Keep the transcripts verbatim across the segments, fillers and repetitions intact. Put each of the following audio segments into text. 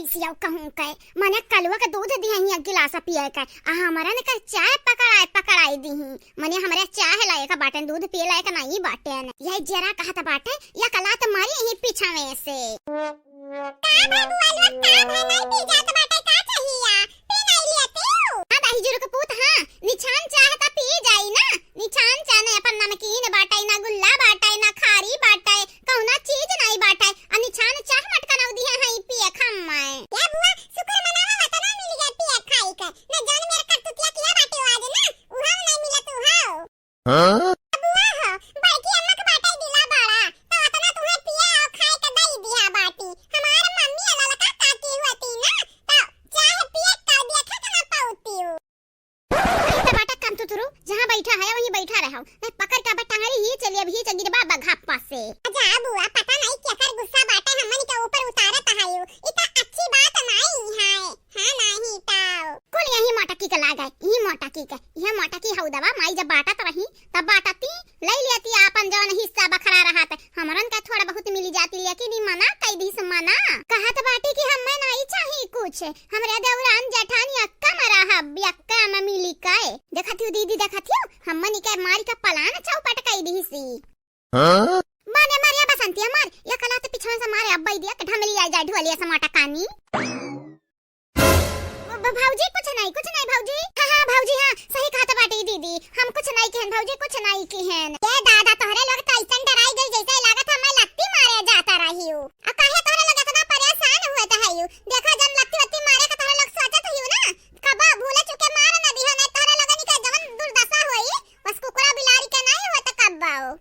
सियाव कहूँ के, मने कलुआ के दूध दिहे ही एक गिलास पिए के, आ हमरन के चाह पकड़ाए, पकड़ाए दिही। मने हमरे चाह लायक बाटेन, दूध पिए लायक नाहीं बाटेन। यही जरा कहत बाटे, या कलात मारी यही पिछावे से। का भगवान लोग, का भय नाहीं पी जात बाटे, का चाहिया? पी नाहीं लियतिउ? हाँ, दही जुरुक पूत, हाँ, निछान चाह त पी जाई ना। निछान चाह न अपन नमकीन बाटे, ना गुल्ला बाटे, ना खारी बाटे, कौना चीज नाहीं बाटे। आ निछान चाह मटका नौ दिहे हैं पिए खम्मै। ए बुआ, शुक्र मनावा वतना मिल गए पिए खाई के। न जान मेर करतुतिया किया बाटे आज ना, उहाव नाहीं मिलत उहाव। हाँ? बुआ हो, बड़की अम्मा के बाटे दिला बड़ा, त वतना तुहे पिए अउ खाए के दई दिया बाटी। हमार मम्मी आ ललका काकी होती ना, त चाह पिए का देखत ना पउतिउ। अरे त बाटा काम तू तुरु, जहाँ बैठा है वहीं बैठा रहो। नहीं पकड़ के अब टांगरी ही चली, अब ही चली रे बाबा घापा से। जा बुआ, पता नहीं केकर गुस्सा बाटे हमनी के ऊपर उतारत है यू। ई त अच्छी बात नहीं है। हाँ नहीं ताऊ। कुल यही मोटकी के लागे, यही मोटकी के, यह मोटकी हऊ दवा माई जब बाटत रही तब बाटती, ले लेती आपन जौन हिस्सा बखरा रहत, हमरन का थोड़ा बहुत मिली जाती, लेकिन ई मना कई दिस मना। कहत बाटी कि हम्मे नाई चाही कुछ, हमरे देवरान जेठान यक्का में रहब, यक्का में मिली के। देखत हियो दीदी, देखत हियो, हमनी के मारी का पलान चौपट कई दिसी। हाँ? मारे, मारे, अब बसंती, मार, या कला तो पिछवा से मारे, अब बैदिया के ढमली आ जाए, ढोलिया से मोटा कानी। ब-, ब-, भौजी, कुछ नहीं, कुछ नहीं भौजी। हाँ, हाँ, भौजी, हाँ, सही कहत बाटी दीदी, हम कुछ नहीं किहन भौजी, कुछ नहीं किहन। ए दादा, तोहरे लोग तो ऐसन डराई गई जैसे लागत हमें लत्ती मारे जाता रही हो। अब काहे तोहरे लोग इतना परेशान हुए तो है यू? देखो जन लत्ती वत्ती मारे का तोहरे लोग सोचत हो ना, कबो भूले चुके मार न दिहो, नहीं तोहरे लोगन के जवन दुर्दशा होई, बस कुकुरा बिलारी के नहीं होत कब्बाओ।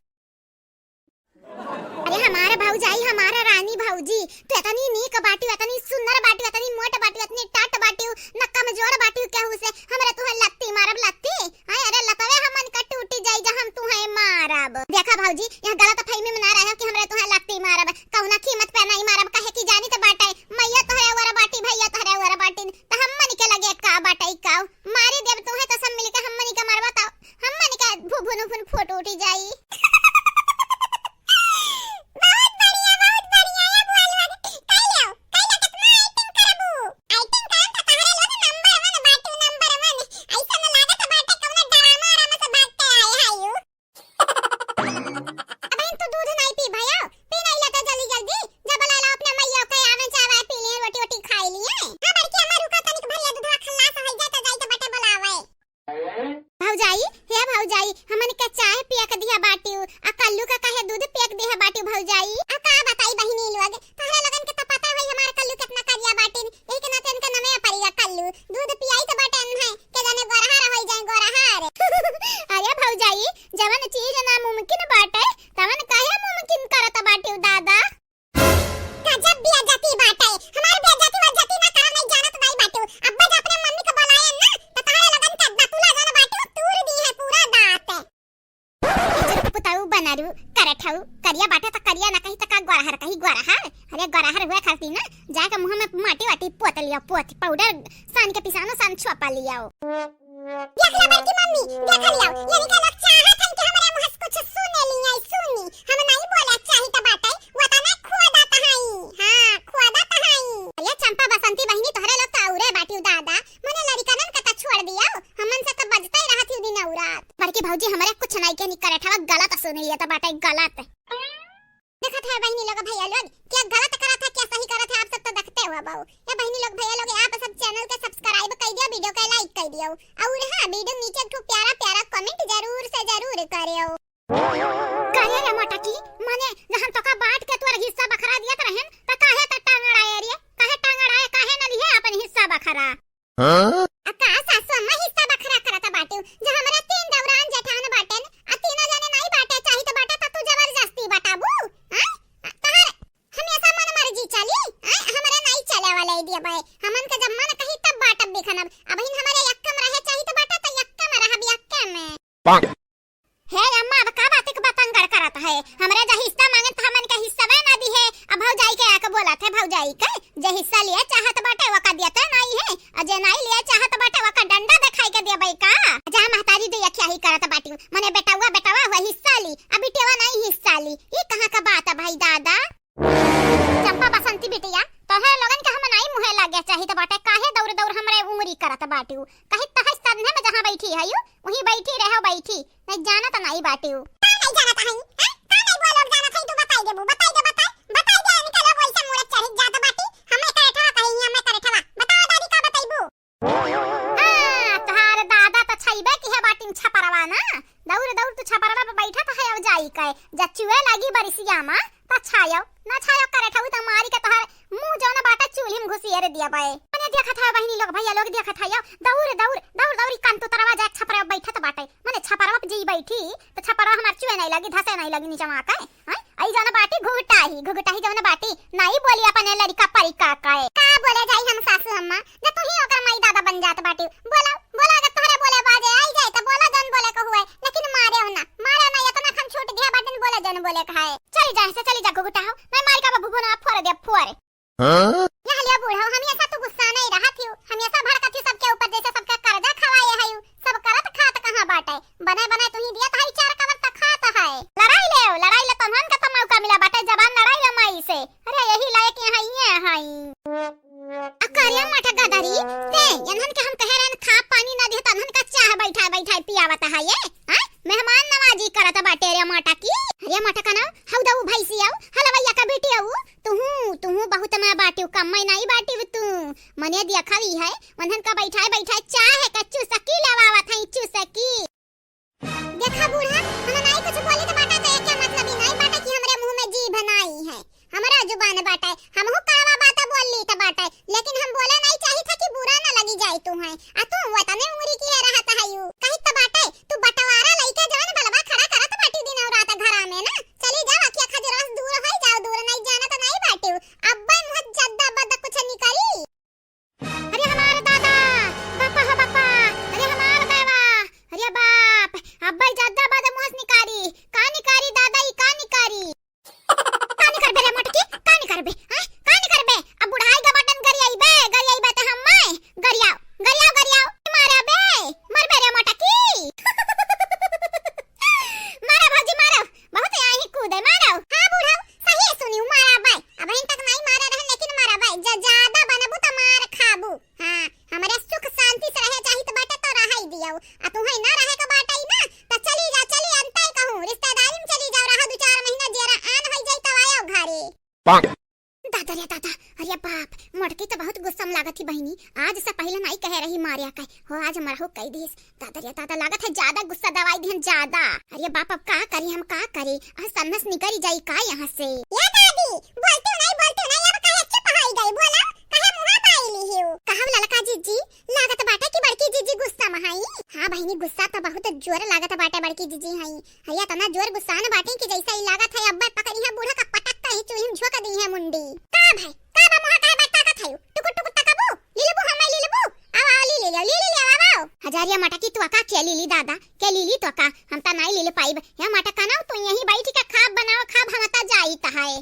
अरे हमारा भौजाई, हमारा रानी भौजी, तू इतनी नीक बाटियो, इतनी सुंदर बाटियो, इतनी मोट बाटियो, इतनी टाट बाटियो, न कमजोर बाटियो केहू से। हमरा तुहे लत्ती मारब लत्ती। आय, अरे लतवे हमन का टूटी जाई जब हम तुहे मारब। देखा भौजी, यहाँ गलत फहमी में ना रहो कि हमरा तुहे लत्ती मारब। कौना कीमत पे नहीं मारब, कहे कि जानी तो बाटे, मैया तोहरे ओर बाटी, भैया तोहरे ओर बाटी, तो हमन के लगे का बाटे का? मारी देब तुहे तो सब मिलके हमन के मारबा तो हमन के भुभुन उभुन फूट उठी जाई। बहुत बढ़िया, बहुत बढ़िया, ये बोल, बोल। कई लो, कई लो, कितना acting करबू? Acting करम त तहरे लोग number one बाटू, number one। ऐसा न लागत बाटे कौनो drama वारामा से भाग के आए हायू। अबहिन तू दूध नाई पी भयो, पी नाई लेता जल्दी जल्दी। जब बुला ला अपने मैया के आवे जावे, पी लिए, रोटी वोटी खाई लिए। हाँ बड़की अम्मा रुका तनिक भैया दूधवा खल्लास हो जाए तो जाई तो बटे बुलावे। भौजाई, हे भौजाई, हमन के चाय पिया के दिया बाटिउ, आ कल्लू का काहे दूध पिया के दिया बाटिउ भौजाई? आ का बताई बहिनी लोग, तोहरा लोगन के तो पता होई हमार कल्लू कितना करिया बाटिन, यही के नाते इनका नमे परिया कल्लू। दूध पियाई तो बाटे है, के जाने गोरहार होई जाए गोरहार। अरे भौजाई, जवन चीज नामुमकिन बाटे, तवन काहे मुमकिन करत बाटिउ दादा? गजब बेइज्जती बाटे। हमार बेइज्जती वज्जती ना करा, नहीं जानत नाई बाटू। अब्बा जब अपने मम्मी को बुलायन ना, त तहरे लोगन के दतुला जन बाटू, तूर दी है पूरा दांत। इज्जत पुताऊ बनरू, करठऊ, करिया बाटे त करिया ना कही त का गोरहर कही गोरहर। अरे गोरहर हुए खालती ना, जाके मुंह में माटी वाटी पोत लिया, पोत, पाउडर सान के पिसानो सान छुआ पा लिया। देख ले बड़की मम्मी, देख लिया, यानी कि लोग चाहत हन कि हमरे मुंह से कुछ सुने लिया, सुनी। हम नहीं बोले चाही त बाटे, वतने खोदत हई। हाँ, खोदत हई। अरे चंपा बसंती बहिनी, तोहरे लोग तो औरे बाटिउ दादा, मने लड़िकनन के त छोड़ दियो, हमन से तो बजते ही रहत ही दिन औरात। बड़की भौजी हमरे कुछ नहीं कहनी करे, ठवा गलत सुन लिया त बाटे गलत। देखत है बहिनी लोग, भैया लोग, क्या गलत करत है, क्या सही करत है, आप सब तो देखते हो बाबू। या बहिनी लोग, भैया लोग, आप सब channel के subscribe कर दियो, video के like कर दियो, और हाँ, video नीचे एक ठो प्यारा प्यारा comment जरूर से जरूर करियो। काहे रे मोटकी, माने जहन तोका बांट के तोर हिस्सा बखरा दियत रहन, त काहे त टांगड़ाए रे? काहे टांगड़ाए, काहे न लिहे अपन हिस्सा बखरा? हाँ? आ का सासु अम्मा हिस्सा बखरा करत बाटू? जो हमरा तीन दौरान जेठान बाटेन, आ तीनों जने नाई बाटे, चाही त बाटे त तू जबरदस्ती बटाबू? हाँ? तहर हमेशा मन मर्जी चली? हाँ? हमरा नाई चले वाला दिया बे। हमन के जब मन कही तब बाटब बिखनब। अबहिन हमरे यक्का में रहे चाही त बाटे त यक्का में रहब, यक्का में। हे अम्मा, अब का बात के बतंगड़ करत है? हमरे जे हिस्सा मांगे त हमन के हिस्सा ना दिहे। अब भौजाई के आके बोलत है, भौजाई के जे हिस्सा लिए चाहत बाटे, वका देते नाई है, और जे नाई लिए चाहत बाटे, वका डंडा दिखाई के देबे का? जा महतारी दैया क्या ही करत बाटी, मने बेटवा, बेटवा हुआ हिस्सा ली, अब बिटेवा नाई हिस्सा ली, ई कहाँ का बात है भाई दादा? चंपा बसंती बिटिया, तोहरे लोगन के हम नाई मुहे करत बाटिउ। कही तहस तन्हे में जहाँ बैठी हइउ, वहीं बैठी रहो, बैठी। नहीं जानत नहीं बाटिउ। का नहीं जानत हई? हैं? का नहीं बोलो जानत हई? तू बताई देबू, बताई दे, बताई, बताई दे, निकलो, वैसे मूड़े चढ़ी जात बाटी। हमें करे ठवा कही, हमें करे ठवा। बताओ दादी, का बताइबू? हाँ, तोहार दादा त छइबे किहे बाटिन छपरवा ना। दौड़ दौड़ तू छपरवा पे बैठत है, अब जाई के। जा चुए लागी बरिसिया मा, त छायो, ना छायो करे ठऊ त मारी के तोहार मुँह जौन बाटे चूल्ही में घुसियर दिया बे। मने देखत है बहिनी लोग, भैया लोग देखत है, यो दौड़ दौड़, दौड़ दौड़ ई कान तू तरवा जा छपरवा बैठत बाटे। मने छपरवा पे जी बैठी, त छपरवा हमार चुए नहीं लगी, धसे नहीं लगी नीचवा के। हैं? आई जौन बाटी घुघटाही, घुघटाही जौन बाटी, नाई बोली अपने लड़िका परिका के। का बोले जाई हम सासू अम्मा, जब तू ही ओकर माई दादा बन जात बाटी। बोला, बोला, अगर तोहरे बोले बाजे आई जाए त बोला, जौन बोले को हुए, लेकिन मारे ना, मारे ना, इतना हम छूट दिया बाटिन, बोले जौन बोले का है। चली जा, से चली जा घुघटाहो, मैं माई का बबू ना फोड़ दे, फोड़। हाँ? यह लिया बूढ़ा, हमेशा तू गुस्सा नहीं रहा थियो, हमेशा भड़कत ही सबके ऊपर, जैसे सबके कर्जा खवाए है, सब करत खात कहाँ बाटे? बने बने तू ही दिया, तहाई चार कवर तक खात है। लड़ाई ले, लड़ाई ले, तन्हन का तो मौका मिला बाटे, जबान लड़ाई ले माई से। अरे यही लायक यहाँ ये है। अकरिया मटका दरी, ते, इन्हन के हम कहे रहन खा पानी ना दिहे, तन्हन का चाह बैठा बैठा पियावत है ये, हाँ? मेहमान नवाजी करत बाटे रे मटकी। अरे मटका ना, हऊ दऊ भैंसी आऊ, हलवैया का बेटी आऊ, तुहू, तुहू बहुत मैं बाटिउ, कम मैं नहीं बाटिउ तू। मने दिया खड़ी है, उन्हन का बैठाए बैठाए चाह का चुसकी लवावत है, चुसकी। देखा बूढ़ा, हम नाई कुछ बोले तो बाटा तो क्या मतलब ही नाई बाटा कि हमरे मुंह में जीभ नाई है, हमरा जुबान बाटा है, हमहू कड़वा बात बोल ली तो बाटा है, लेकिन हम बोले नहीं चाहिए था कि बुरा ना लगी जाए तू है। आ तू वतने उंगरी की है रहत है यू, कही तो बाटा है, तू बंटवारा लइके जवन बलवा खड़ा करत बाटी दिन और रात घरा में ना, चली जाओ, अखिया खजुरास दूर होई जाओ, दूर नहीं जाना तो नहीं बाटिउ। अब्बे मुँह जद्दा बद्दा कुछ निकली। अरे हमार दादा, बापा हो बापा, अरे हमार दादा, अरे बाप, अब्बे जद्दा बद्दा मुँह निकारी, का निकारी दादा, ई का निकारी? का निकरबे रे मोटकी, का निकरबे, हैं? का निकरबे? अब बुढ़ाई का बटन गरियाइबे, गरियाइबे त हम मैं, गरियाओ, गरियाओ, गरियाओ, मारा बे, मरबे रे मोटकी। मारा भौजी, मारा। बहुत यही कूदे, मारो। हाँ बूढ़ा, सही सुनिउ, मारा बाय। अबहिन तक नाई मारे रहन, लेकिन मारा बाय। ज-, ज्यादा बनबू त मार खाबू। हाँ, हमरे सुख शांति से रहे चाहित बाटे त रहइ दियो। आ तुहई ना रहे के बाटे ना, त चली जा, चली अंतई कहूँ, रिश्तेदारी में चली जाओ, रहो दू चार महीना, जेरा आन होई जाई तब आयो घरे। दादा रे दादा, अरे बाप, मोटकी तो बहुत गुस्सा में लागत ही बहिनी। आज से पहले नाई कहे रही मारिया के, हो आज मरहु कई दिस। दादा रे दादा, लागत है ज्यादा गुस्सा दवाई दिहन ज्यादा। अरे बाप, अब का करी हम, का करी? आज सन्नस निकरी जाई का यहाँ से? या दादी, बोलते नहीं, बोलते नहीं, अब काहे चुप होई गई? बोला, काहे मुँह बाई लिहियो? कहव ललका जीजी, लागत बाटे कि बड़की जीजी गुस्सा में हई। हाँ बहिनी, गुस्सा तो बहुत जोर लागत बाटे, बड़की जीजी हई। अरे इतना जोर गुस्सान बाटे कि जैसे ही लागत है अब्बे पकड़ी है बूढ़ा का पटक कहीं चूल्ही में झोंक दी है मुंडी। का भाई, का बा मुँह काहे बटकावत है? टुकुर टुकुर तकबू? लीलबू हमें लीलबू? आओ, आओ, ली, ली, ली, ली, ली, आओ, आओ। हजारिया मटकी तो का क्या लीली दादा? क्या लीली तो का? हम ता नाई लील पाइब। या मटका ना, तू यहीं बैठ के खाब बनाओ, खाब हम ता जाई तहाए।